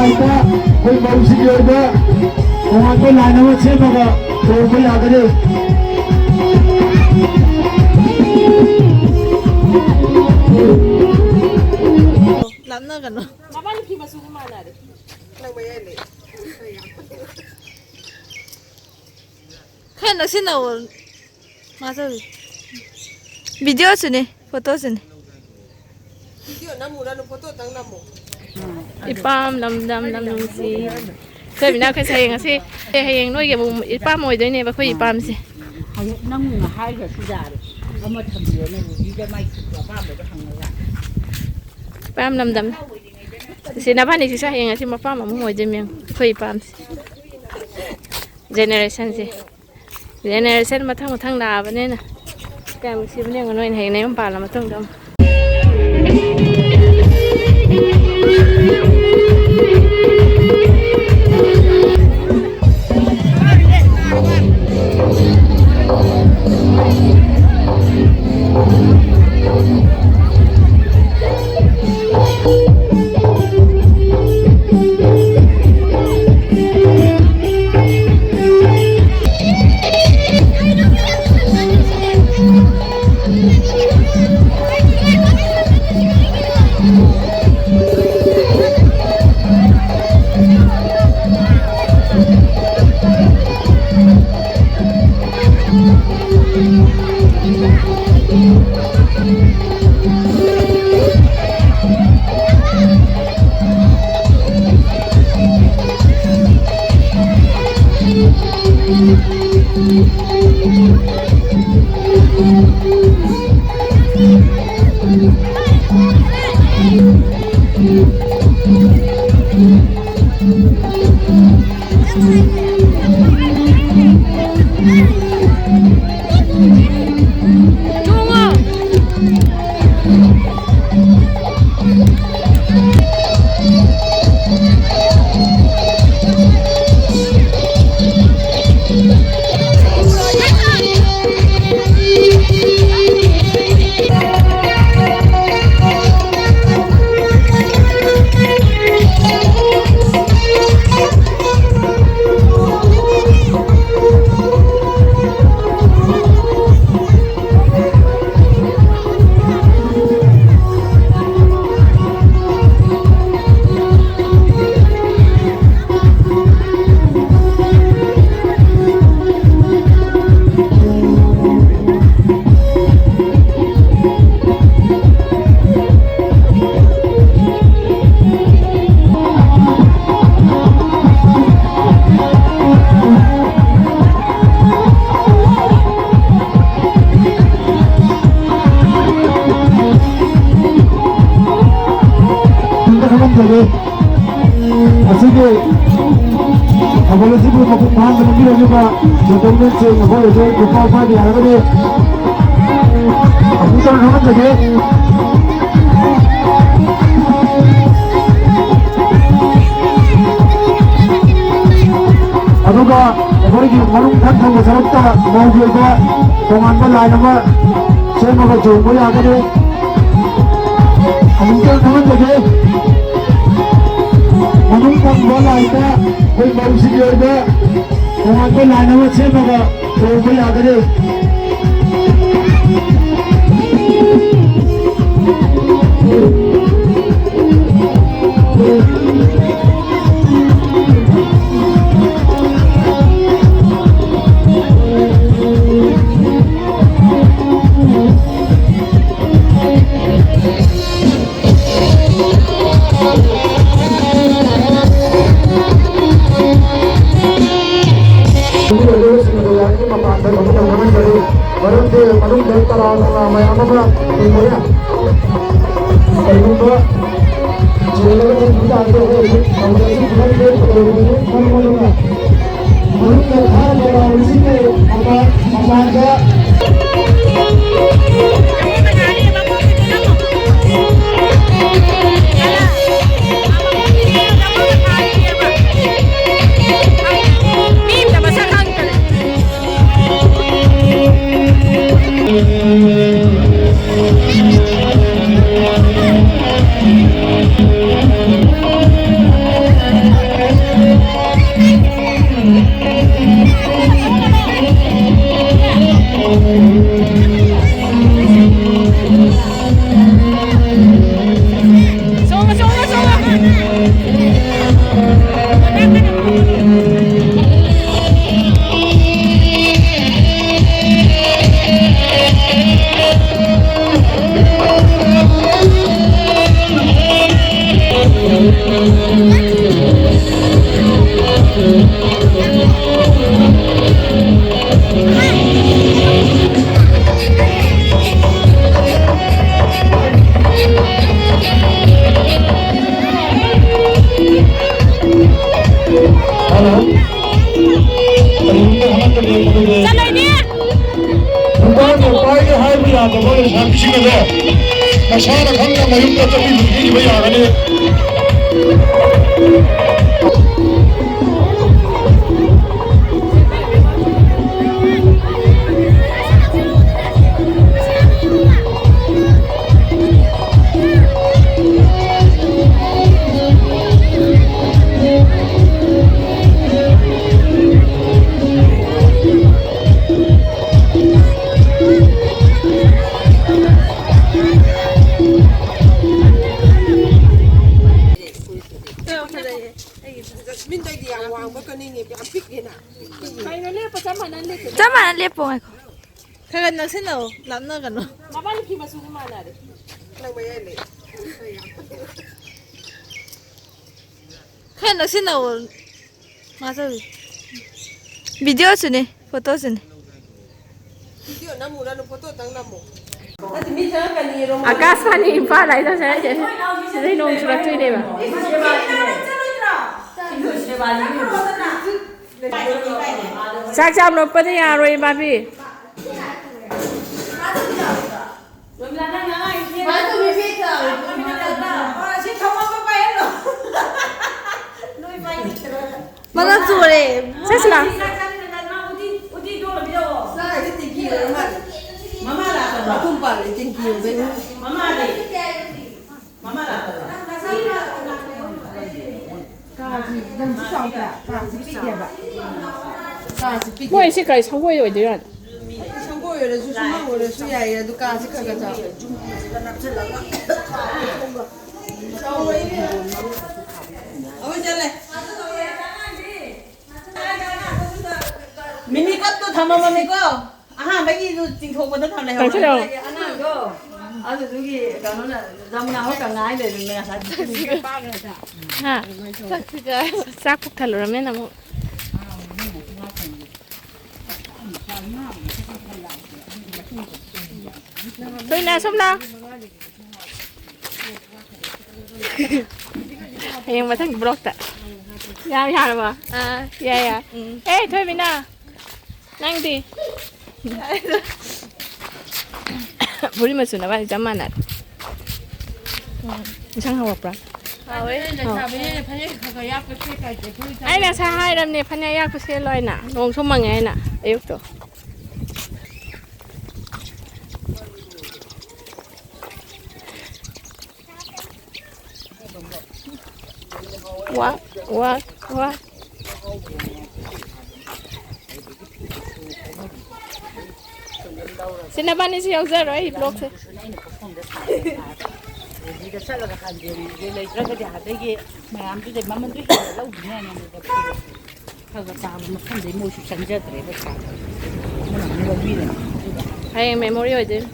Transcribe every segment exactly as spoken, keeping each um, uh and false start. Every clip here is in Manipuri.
ꯑꯩꯈꯣꯏ ꯃꯧꯁꯤꯡꯒꯤ ꯑꯣꯏꯕ ꯇꯣꯉꯥꯟꯕ ꯂꯥꯏꯟ ꯑꯃ ꯁꯦꯝꯃꯒ ꯇꯧꯕ ꯌꯥꯒꯅꯤ꯫ ꯂꯥꯞꯅꯒꯅꯨ꯫ ꯅꯕꯥꯅꯤ ꯐꯤ ꯃꯆꯨꯗꯤ ꯃꯥꯟꯅꯔꯦ꯫ ꯅꯪ ꯃꯌꯥꯏ ꯂꯩ꯫ ꯈꯔ ꯅꯛꯁꯤꯟꯅꯧ꯫ ꯃꯥꯁꯨ ꯚꯤꯗꯤꯑꯣꯁꯨꯅꯦ, ꯐꯣꯇꯣꯁꯨꯅꯦ꯫ ꯚꯤꯗꯤꯑꯣ ꯅꯝꯃꯨꯔꯅꯨ, ꯐꯣꯇꯣꯇꯪ ꯅꯝꯃꯣ꯫ ꯏꯄꯥꯝ ꯂꯝꯗꯝ ꯂꯝ ꯅꯨꯡꯁꯤ꯫ ꯑꯩꯈꯣꯏ ꯕꯤꯅꯥ ꯑꯩꯈꯣꯏꯁꯦ ꯍꯌꯦꯡ ꯉꯁꯤ, ꯑꯦ, ꯍꯌꯦꯡ ꯅꯣꯏꯒꯤ ꯑꯃꯨꯛ ꯏꯄꯥꯝ ꯑꯣꯏꯗꯣꯏꯅꯦꯕ ꯑꯩꯈꯣꯏ ꯏꯄꯥꯝꯁꯦ꯫ ꯍꯌꯦꯡ ꯅꯪꯅ ꯍꯥꯏꯈ꯭ꯔꯁꯨ ꯌꯥꯔꯦ꯫ ꯑꯃ ꯊꯝꯕꯤꯔꯣ ꯅꯪ ꯔꯨꯕꯤꯗ ꯃꯥꯏ ꯀꯨꯠꯇꯣ ꯑꯄꯥꯝꯕꯗꯣ ꯍꯪꯉꯒ꯫ ꯏꯄꯥꯝ ꯂꯝꯗꯝ꯫ ꯁꯤ ꯅꯕꯥꯅꯤꯁꯤꯁꯨ ꯍꯌꯦꯡ ꯉꯁꯤ ꯃꯄꯥꯝ ꯑꯃꯨꯛ ꯑꯣꯏꯗꯣꯏ ꯃꯌꯥꯝ ꯑꯩꯈꯣꯏ ꯏꯄꯥꯝꯁꯦ꯫ ꯖꯦꯅꯦꯔꯦꯁꯟꯁꯦ꯫ ꯖꯦꯅꯦꯔꯦꯁꯟ ꯃꯊꯪ ꯃꯊꯪ ꯂꯥꯛꯑꯕꯅꯤꯅ ꯀꯌꯥꯝ ꯅꯨꯡꯁꯤꯕꯅ ꯌꯦꯡꯉꯣ ꯅꯣꯏꯅ ꯍꯌꯦꯡ ꯅꯌꯨꯝ ꯄꯥꯜꯂ ꯃꯇꯨꯡꯗ ꯑꯃꯨꯛ꯫ ꯃꯁꯤꯒꯤ ꯊꯧꯒꯜ ꯑꯁꯤꯕꯨ ꯃꯄꯨꯡ ꯐꯥꯍꯟꯕ ꯂꯝꯕꯤꯔꯛꯂꯤꯕ ꯖꯦꯟꯇꯜꯃꯦꯟꯁꯤꯡ ꯃꯈꯣꯏ ꯑꯁꯤ ꯂꯨꯄꯥ ꯐꯥꯏꯕ ꯌꯥꯔꯒꯗꯤ ꯑꯃꯨꯛꯇꯪ ꯈꯪꯍꯟꯖꯒꯦ꯫ ꯑꯗꯨꯒ ꯑꯩꯈꯣꯏꯒꯤ ꯃꯅꯨꯡ ꯊꯪ ꯊꯪꯕ ꯁꯔꯨꯛꯇ ꯃꯧꯒꯤ ꯑꯣꯏꯕ ꯇꯣꯉꯥꯟꯕ ꯂꯥꯏꯟ ꯑꯃ ꯁꯦꯝꯃꯒ ꯆꯣꯡꯕ ꯌꯥꯒꯅꯤ꯫ ꯑꯃꯨꯛꯇꯪ ꯈꯪꯍꯟꯖꯒꯦ꯫ ꯃꯅꯨꯡ ꯊꯪꯕ ꯂꯥꯏꯟꯗ ꯑꯩꯈꯣꯏ ꯃꯧꯁꯤꯡꯒꯤ ꯑꯣꯏꯕ ꯇꯣꯉꯥꯟꯕ ꯂꯥꯏꯟ ꯑꯃ ꯁꯦꯝꯃꯒ ꯇꯧꯕ ꯌꯥꯒꯅꯤ꯫ ꯃꯔꯝꯗꯤ ꯃꯅꯨꯡꯗ ꯇꯔꯥ ꯇꯔꯥ ꯃꯌꯥꯝ ꯑꯃ ꯂꯩꯕꯅ ꯀꯔꯤꯒꯨꯝꯕ ꯆꯦꯜꯂꯒ ꯊꯝꯕ ꯇꯥꯔꯒꯗꯤ ꯑꯩꯈꯣꯏ ꯃꯃꯜ ꯑꯁꯤ ꯄꯨꯂꯞ ꯂꯦꯞꯀꯗꯧꯔꯤꯕꯅꯤ꯫ ꯃꯔꯝ ꯑꯗꯨꯅ ꯃꯅꯨꯡꯗ ꯊꯥꯔꯤꯕ ꯂꯥꯎꯔꯤꯁꯤꯡꯒꯤ ꯃꯄꯥꯟ ꯃꯄꯥꯟꯗ ꯃꯈꯣꯏ ꯂꯩꯁꯥꯕꯤꯁꯤꯡ ꯑꯗꯣ ꯃꯁꯥꯅ ꯈꯪꯅ ꯃꯌꯨꯝꯗ ꯆꯠꯄꯤ ꯄꯨꯕꯤꯈꯤꯕ ꯌꯥꯒꯅꯤ꯫ ꯖꯁꯃꯤꯟꯗꯒꯤ ꯌꯥꯝ ꯋꯥꯡꯕ ꯀꯅꯤꯅꯦ, ꯌꯥꯝ ꯄꯤꯛꯑꯦꯅ꯫ ꯀꯩꯅꯣ, ꯂꯦꯞꯄꯣ, ꯆꯞ ꯃꯥꯟꯅꯅ ꯂꯦꯞꯄꯣ꯫ ꯆꯞ ꯃꯥꯟꯅꯅ ꯂꯦꯞꯄꯣ, ꯉꯥꯏꯈꯣ꯫ ꯈꯔ ꯈꯔ ꯅꯛꯁꯤꯟꯅꯧ, ꯂꯥꯞꯅꯒꯅꯨ꯫ ꯃꯕꯥꯅꯤ ꯐꯤ ꯃꯆꯨꯗꯤ ꯃꯥꯟꯅꯔꯦ꯫ ꯅꯪ ꯃꯌꯥꯏ ꯂꯩ꯫ ꯈꯔ ꯅꯛꯁꯤꯟꯅꯧ꯫ ꯃꯥꯁꯨ ꯚꯤꯗꯤꯑꯣꯁꯨꯅꯦ, ꯐꯣꯇꯣꯁꯨꯅꯦ꯫ ꯚꯤꯗꯤꯑꯣ ꯅꯝꯃꯨꯔꯅꯨ, ꯐꯣꯇꯣꯇꯪ ꯅꯝꯃꯣ꯫ ꯅꯠꯇꯦ, ꯃꯤ ꯆꯪꯉꯛꯀꯅꯤꯌꯦ, ꯔꯣꯃꯣ꯫ ꯑꯥꯀꯥꯁꯕꯥꯅꯤ ꯏꯝꯐꯥꯜ ꯍꯥꯏꯗꯣ ꯁꯦ, ꯁꯤꯗꯩ ꯅꯣꯡ ꯆꯨꯔꯛꯇꯣꯏꯅꯦꯕ꯫ ꯏꯁ, ꯁꯦꯕꯥ ꯆꯠꯂꯣꯏꯗ꯭ꯔꯣ? ꯁꯦꯕꯥ ꯆꯠꯂꯣꯏꯗ꯭ꯔꯣ? ꯆꯥꯛ ꯆꯥꯕ ꯂꯣꯏꯔꯛꯄꯗ ꯌꯥꯔꯣꯏ, ꯕꯥꯕꯤ꯫ ꯃꯅꯝ ꯆꯨꯔꯦ꯫ ꯆꯠꯁꯤꯅ꯫ ꯃꯃꯥ ꯂꯥꯛꯄꯗꯣ꯫ ꯀꯥꯁꯤ ꯌꯥꯝꯁꯨ ꯆꯥꯎꯗ꯭ꯔꯥ? ꯀꯥꯁꯤ ꯄꯤꯛꯑꯦꯕ꯫ ꯀꯥꯁꯤ ꯄꯤꯛꯑꯦ꯫ ꯃꯣꯏ ꯁꯤ ꯀꯔꯤ ꯁꯪꯒꯣꯏ ꯑꯣꯏꯗꯣꯏꯔꯣ? ꯁꯪꯒꯣꯏ ꯑꯣꯏꯔꯁꯨ ꯁꯨꯃꯥꯡ ꯑꯣꯏꯔꯁꯨ ꯌꯥꯏꯌꯦ, ꯑꯗꯨ ꯀꯥꯁꯤ ꯈꯔ ꯈꯔ ꯆꯥꯎ꯫ ꯑꯩꯈꯣꯏ ꯆꯠꯂꯦ꯫ ꯃꯤꯅꯤ ꯀꯞꯇꯣ ꯊꯝꯃꯝꯃꯅꯤꯀꯣ꯫ ꯑꯍꯥꯟꯕꯒꯤꯗꯨ ꯆꯤꯡꯊꯣꯛꯄꯗ ꯊꯝꯂꯦ꯫ ꯇꯥꯛꯁꯤꯜꯂꯛꯑꯣ꯫ ꯑꯉꯥꯡꯗꯣ ꯑꯗꯨꯗꯨꯒꯤ ꯀꯩꯅꯣꯅ ꯖꯃꯨꯅꯥ ꯍꯣꯏ ꯀꯪꯉꯥꯏ ꯂꯩꯔꯝꯃꯦ ꯉꯁꯥꯏ꯫ ꯍꯥ? ꯆꯥꯛ ꯄꯨꯛ ꯊꯜꯂꯨꯔꯝꯅꯤꯅ ꯑꯃꯨꯛ꯫ ꯊꯣꯏꯅ ꯁꯣꯝ ꯂꯥꯎ꯫ ꯍꯌꯦꯡ ꯃꯊꯪꯒꯤ ꯕ꯭ꯂꯣꯛꯇ꯫ ꯌꯥꯔ-, ꯌꯥꯔꯕꯣ? ꯑꯥ꯫ ꯌꯥꯏ, ꯌꯥꯏ꯫ ꯎꯝ꯫ ꯑꯦ, ꯊꯣꯏꯕꯤꯅ꯫ ꯅꯪꯗꯤ? ꯌꯥꯔꯦꯗ꯫ ꯐꯨꯔꯤꯠ ꯃꯆꯨ ꯅꯕꯥꯅꯤ ꯆꯞ ꯃꯥꯟꯅꯔꯦ꯫ ꯎꯝ, ꯏꯟꯁꯥꯡ ꯍꯥꯎꯔꯛꯄ꯭ꯔꯥ? ꯍꯥꯎꯋꯦ꯫ ꯂꯩꯁꯥꯕꯤꯅꯦ, ꯐꯅꯦꯛ ꯈꯔ ꯈꯔ ꯌꯥꯛꯄ ꯁꯦꯠꯇ꯭ꯔꯗꯤ ꯑꯩꯈꯣꯏ ꯑꯩ ꯉꯁꯥꯏ ꯍꯥꯏꯔꯕꯅꯦ, ꯐꯅꯦꯛ ꯑꯌꯥꯛꯄ ꯁꯦꯠꯂꯣ ꯍꯥꯏꯅ, ꯅꯣꯡꯁꯨ ꯃꯪꯉꯦ ꯍꯥꯏꯅ ꯑꯌꯨꯛꯇꯣ꯫ ꯋꯥ, ꯋꯥ, ꯋꯥ꯫ ꯁꯤ ꯅꯕꯥꯅꯤꯁꯨ ꯌꯥꯎꯖꯔꯣ ꯑꯩ vlogꯁꯦ꯫ ꯑꯗꯨꯗ ꯆꯠꯂꯒ ꯍꯟꯖꯦꯟꯁꯦ ꯂꯩꯇ꯭ꯔꯒꯗꯤ ꯑꯗꯒꯤ ꯃꯌꯥꯝꯗꯨꯗ ꯃꯃꯟꯗꯣ ꯍꯦꯟꯅ ꯂꯧꯈꯤꯅꯦꯅ ꯑꯗꯨꯗ ꯈꯔ ꯈꯔ ꯇꯥꯕ ꯃꯐꯝꯗꯩ ꯃꯣꯏꯁꯨ ꯆꯪꯖꯗ꯭ꯔꯦ ꯄꯩꯁꯥꯗꯣ꯫ ꯑꯃꯅ ꯑꯃꯨꯛ ꯂꯧꯕꯤꯔꯅꯤ꯫ ꯑꯗꯨꯒ ꯍꯌꯦꯡ memory ꯑꯣꯏꯗꯣꯏꯅꯤ꯫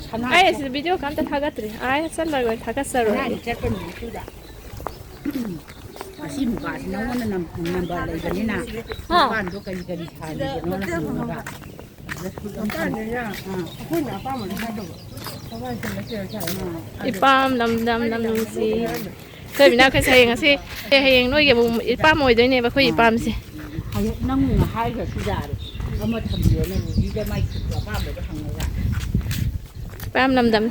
ꯁꯅꯥ ꯑꯩ ꯆꯠ- ꯑꯁꯤꯗ video ꯀ ꯑꯝꯇ ꯊꯥꯒꯠꯇ꯭ꯔꯤ꯫ ꯑꯥ, ꯆꯠꯂꯔꯣꯏ, ꯊꯥꯒꯠꯆꯔꯣꯏ꯫ ꯁꯅꯥꯒꯤ ꯆꯠꯄ ꯅꯨꯃꯤꯠꯇꯨꯗ꯫ ꯑꯁꯤ ꯃꯨꯀꯥꯁꯤ ꯅꯉꯣꯟꯗ ꯅꯝ-, number ꯂꯩꯕꯅꯤꯅ ꯍꯥ? ꯃꯄꯥꯟꯗꯣ ꯀꯔꯤ ꯀꯔꯤ ꯁꯥꯔꯤꯕꯅꯣꯅ ꯍꯪꯉꯒ꯫ ꯑꯗꯨꯗ ꯁꯨꯠ ꯑꯃ ꯊꯝꯃꯣ꯫ ꯑꯥ꯫ ꯑꯩꯈꯣꯏꯅ ꯑꯄꯥꯝꯕꯗꯣ ꯍꯥꯏꯗꯧꯕ꯫ ꯀꯃꯥꯏꯅ ꯇꯧꯔ ꯁꯦꯠꯂ ꯁꯦꯠꯂ ꯁꯥꯔꯤꯅꯣ? ꯑꯗꯨ ꯏꯄꯥꯝ ꯂꯝꯗꯝ ꯂꯝ ꯅꯨꯡꯁꯤ꯫ ꯑꯩꯈꯣꯏ ꯕꯤꯅꯥ ꯑꯩꯈꯣꯏꯁꯦ ꯍꯌꯦꯡ ꯉꯁꯤ, ꯑꯦ, ꯍꯌꯦꯡ ꯅꯣꯏꯒꯤ ꯑꯃꯨꯛ ꯏꯄꯥꯝ ꯑꯣꯏꯗꯣꯏꯅꯦꯕ ꯑꯩꯈꯣꯏ ꯑꯥ꯫ ꯏꯄꯥꯝꯁꯦ꯫ ꯍꯌꯦꯡ ꯅꯪꯅ ꯍꯥꯏꯈ꯭ꯔꯁꯨ ꯌꯥꯔꯦ꯫ ꯑꯃ ꯊꯝꯕꯤꯌꯣꯅ ꯔꯨꯕꯤꯗ ꯃꯥꯏ ꯁꯨꯠꯇꯣ ꯑꯄꯥꯝꯕꯗꯣ ꯍꯪꯉꯒ꯫ ꯏꯄꯥꯝ ꯂꯝꯗꯝ꯫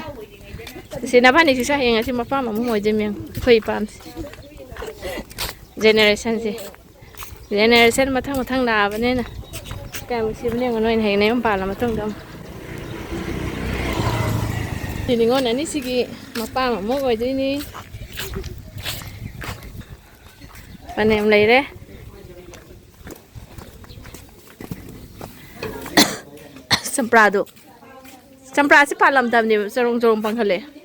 ꯁꯤ ꯅꯕꯥꯅꯤꯁꯤꯁꯨ ꯍꯌꯦꯡ ꯉꯁꯤ ꯃꯄꯥꯝ ꯑꯃꯨꯛ ꯑꯣꯏꯗꯣꯏꯅꯦ ꯑꯩꯈꯣꯏ ꯏꯄꯥꯝꯁꯦ꯫ Generationꯁꯦ꯫ Generation ꯃꯊꯪ ꯃꯊꯪ ꯂꯥꯛꯑꯕꯅꯤꯅ ꯀꯌꯥꯝ ꯅꯨꯡꯁꯤꯕꯅ ꯌꯦꯡꯉꯣ, ꯅꯣꯏꯅ ꯍꯌꯦꯡ ꯅꯌꯨꯝ ꯄꯥꯜꯂ ꯃꯇꯨꯡꯗ ꯑꯃꯨꯛ꯫ ꯁꯤ ꯅꯤꯉꯣꯜ ꯑꯅꯤꯁꯤꯒꯤ ꯃꯄꯥꯝ ꯑꯃꯨꯛ ꯑꯣꯏꯗꯣꯏꯅꯤ꯫ ꯐꯅꯌꯥꯝ ꯂꯩꯔꯦ꯫ ꯆꯝꯄ꯭ꯔꯥꯗꯣ꯫ ꯆꯝꯄ꯭ꯔꯥꯁꯦ ꯄꯥꯜꯂꯝꯗꯕꯅꯦꯕ, ꯆꯔꯣꯡ ꯆꯔꯣꯡ ꯄꯥꯟꯈꯠꯂꯛꯑꯦ꯫